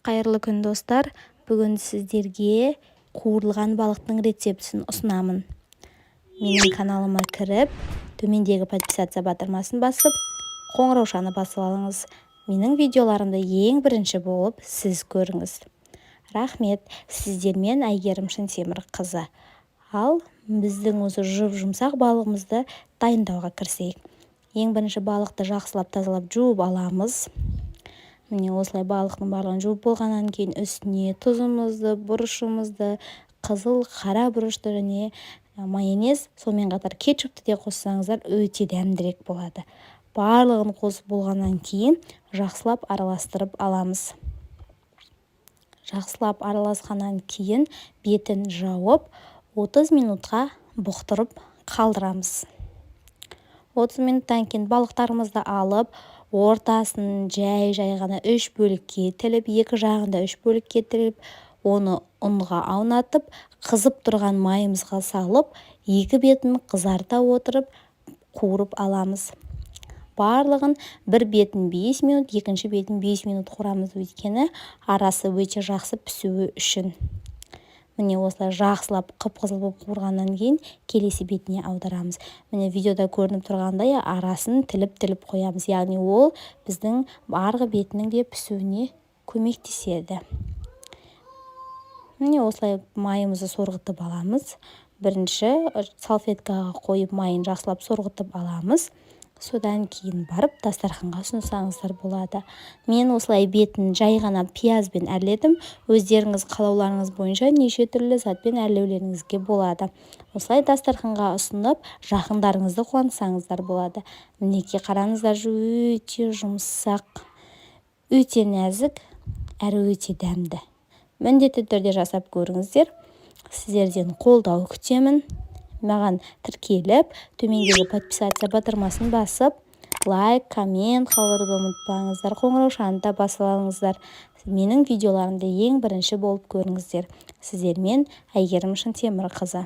Қайырлы күн, достар! Бүгін сіздерге қуырылған балықтың рецептісін ұсынамын. Менің каналыма кіріп, төмендегі «Подписаться» батырмасын басып, қоңыраушаны басып алыңыз. Менің видеоларымды ең бірінші болып сіз көріңіз. Рахмет! Сіздермен Әйгерім Шынтемірқызы. Ал біздің осы жұп-жұмсақ балығымызды дайындауға кірісейік. Ең бірінші балықты жақсылап тазалап, жуып аламыз. Міне, осылай балықтың барлығын жуып болғаннан кейін үстіне тұзымызды, бұрышымызды, қызыл, қара бұрышты және майонез, сонымен қатар кетчупты де қоссаңыздар, өте дәмдірек болады. Барлығын қосып болғаннан кейін жақсылап араластырып аламыз. Жақсылап араласқаннан кейін бетін жауып, 30 минутқа бұқтырып қалдырамыз. 30 минуттан кейін балықтарымызды алып, ортасын жай-жай ғана үш бөлікке тіліп, екі жағын да үш бөлікке тіліп, оны ұнға аунатып, қызып тұрған майымызға салып, екі бетін қызарта отырып қуырып аламыз. Барлығын бір бетін 5 минут, екінші бетін 5 минут қуырамыз, өйткені арасы өте жақсы пісуі үшін. Міне, осылай жақсылап қып-қызыл болып қуырғаннан кейін келесі бетіне аударамыз. Міне, видеода көрініп тұрғандай, арасын тіліп-тіліп қоямыз, яғни ол біздің арғы бетінің де пісуіне көмектеседі. Міне, осылай майымызды сорғытып аламыз. Бірінші салфеткаға қойып, майын жақсылап сорғытып аламыз. Содан кейін барып дастарханға ұсынсаңыздар болады. Мен осылай бетін жай ғана пиязбен әрледім. Өздеріңіз қалауларыңыз бойынша неше түрлі затпен әрлеулеріңізге болады. Осылай дастарханға ұсынып, жақындарыңызды қуантсаңыздар болады. Мінекей, қараңыздаршы, өте жұмсақ, өте нәзік әрі өте дәмді. Міндетті түрде жасап көріңіздер. Сіздерден қолдау күтемін. Маған тіркеліп, төмендегі «Подписаться» батырмасын басып, лайк, коммент қалдыруды ұмытпаңыздар. Қоңыраушаны да басып алыңыздар. Менің видеоларымды ең бірінші болып көріңіздер. Сіздермен Әйгерім Шынтемірқызы.